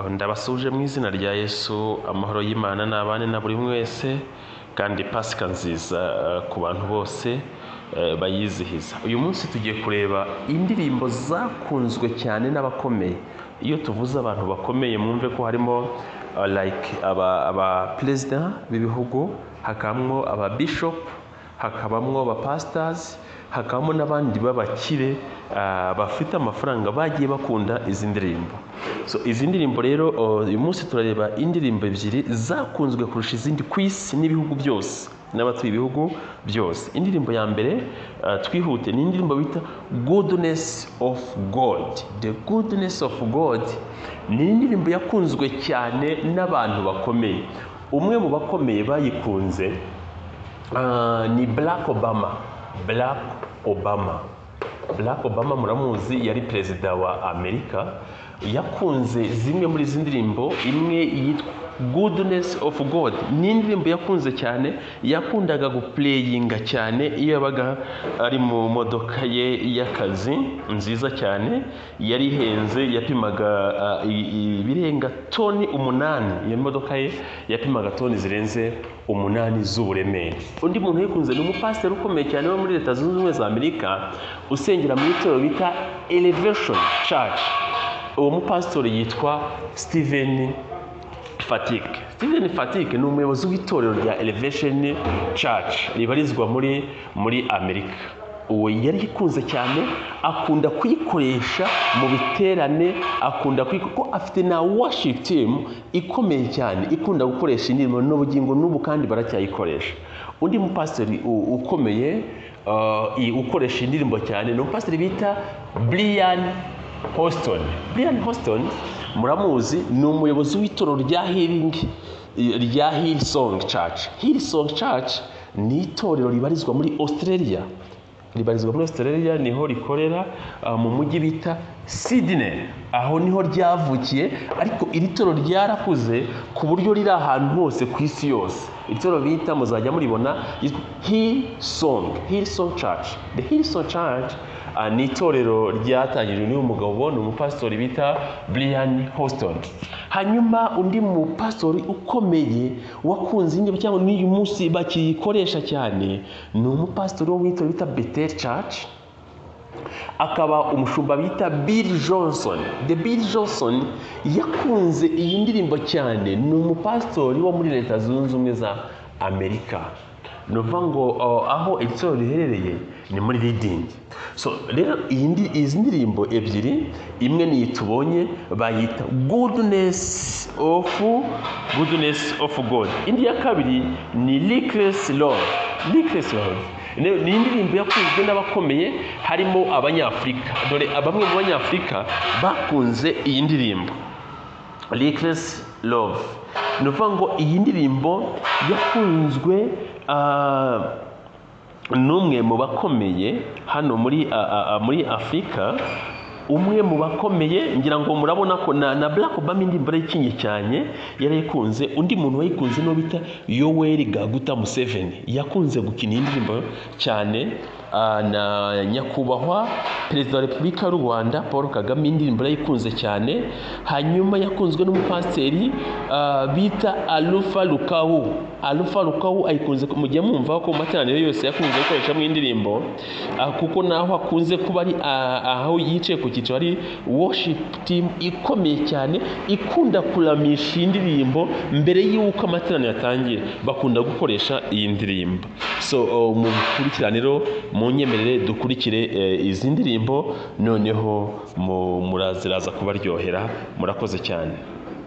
Ndabasuhuje mu izina rya Yesu. Amahoro y'Imana n'abane na buri umwe wese, kandi Pasika nziza ku bantu bose bayizihiza. Uyu munsi tugiye kureba indirimbo zakunzwe cyane n'abakomeye. Iyo tuvuze abantu bakomeye, mwumve ko harimo like aba perezida b'ibihugu, hakabamo aba bishop, hakabamo aba pastors, hakabamo n'abandi b'abakire bafite amafaranga bagiye bakunda izi ndirimbo. So izi ndirimbo rero, uyu munsi turareba indirimbo ebyiri zakunzwe kurusha izindi ku isi n'ibihugu byose n'abatuye ibihugu byose. Indirimbo ya mbere, twihute, ni indirimbo bita "Goodness of God". "The Goodness of God" ni indirimbo yakunzwe cyane n'abantu bakomeye. Umwe mu bakomeye bayikunze ni Barack Obama. Barack Obama, Barack Obama muramuzi, yari perezida wa Amerika. Yakunze zimwe muri izi ndirimbo, imwe yitwa "Goodness of God". Ni indirimbo yakunze cyane, yakundaga guplayinga cyane iyo yabaga ari mu modoka ye y'akazi nziza cyane, yari ihenze, yapimaga ibirenga toni 8. Iyo modoka ye yapimaga toni zirenze 8 z'uburemere. Undi muntu uyikunze ni umupasiteri ukomeye cyane wo muri Leta Zunze Ubumwe za Amerika, usengera mu itorero bita Elevation Church. Uwo mupasitori yitwa Steven Furtick. Steven Furtick ni umuyobozi w'itorero rya Elevation Church ribarizwa muri Amerika. Uwo yari ikunze cyane, akunda kuyikoresha mu biterane, akunda kuko afite na worship team ikomeye cyane ikunda gukoresha indirimbo n'ubugingo n'ubu kandi baracyayikoresha. Undi mupasiteri ukomeye ukoresha indirimbo cyane ni umupasiteri bita Brian Houston. Brian Houston muramuzi, ni umuyobozi w'itorero rya Healing, rya Hillsong Church. Hillsong Church ni itorero ribarizwa muri Australia, ribarizwa muri Australia, niho rikorera, mu mujyi bita Sydney, aho niho ryavukiye. Ariko iri torero ryarakuze ku buryo riri ahantu hose ku isi yose. Iri torero bita, muzajya muribona, ryitwa Hillsong, Hillsong Church. The Hillsong Church ni itorero ryatangijwe n'uyu mugabo, ni umupasitori bita Brian Houston. Hanyuma undi mupasitori ukomeye wakunze indirimbo cyangwa n'uyu munsi bakiyikoresha cyane ni umupasitori wo mu itorero bita Bethel Church, akaba umushumba bita Bill Johnson. The Bill Johnson yakunze iyi ndirimbo cyane, ni umupasitori wo muri Leta Zunze Ubumwe za Amerika. Ni ukuvuga ngo aho iri torero riherereye ni muri Reading. So rero izi ndirimbo ebyiri, imwe ni iyi tubonye bayita "Goodness of God", indi ya kabiri ni "Reckless Love". "Reckless Love" ni indirimbo yakunzwe n'abakomeye, harimo Abanyafurika. Dore bamwe mu Banyafurika bakunze iyi ndirimbo "Reckless Love". Ni ukuvuga ngo iyi ndirimbo yakunzwe n'umwe mu bakomeye hano muri Afurika. Umwe mu bakomeye, ngira ngo murabona ko na Barack Obama indirimbo yarayikinye cyane, yarayikunze. Undi muntu wayikunze n'uwo bita Yoweri Kaguta Museveni, yakunze gukina iyi ndirimbo cyane. Na nyakubahwa Perezida wa Repubulika y'u Rwanda Paul Kagame indirimbo yarayikunze cyane. Hanyuma yakunzwe n'umupasiteri bita Alpha Lukau. Alpha Lukau ayikunze, mujya mwumva ko mu materaniro yose yakunze gukoreshamo indirimbo, kuko naho akunze kuba ari aho yicaye ku cyicaro ari worship team ikomeye cyane ikunda kuramisha indirimbo mbere y'uko amateraniro atangira, bakunda gukoresha iyi ndirimbo. So mu bikurikiraniro munyemerere dukurikire izi ndirimbo, noneho muraziraza kubaryohera. Murakoze cyane.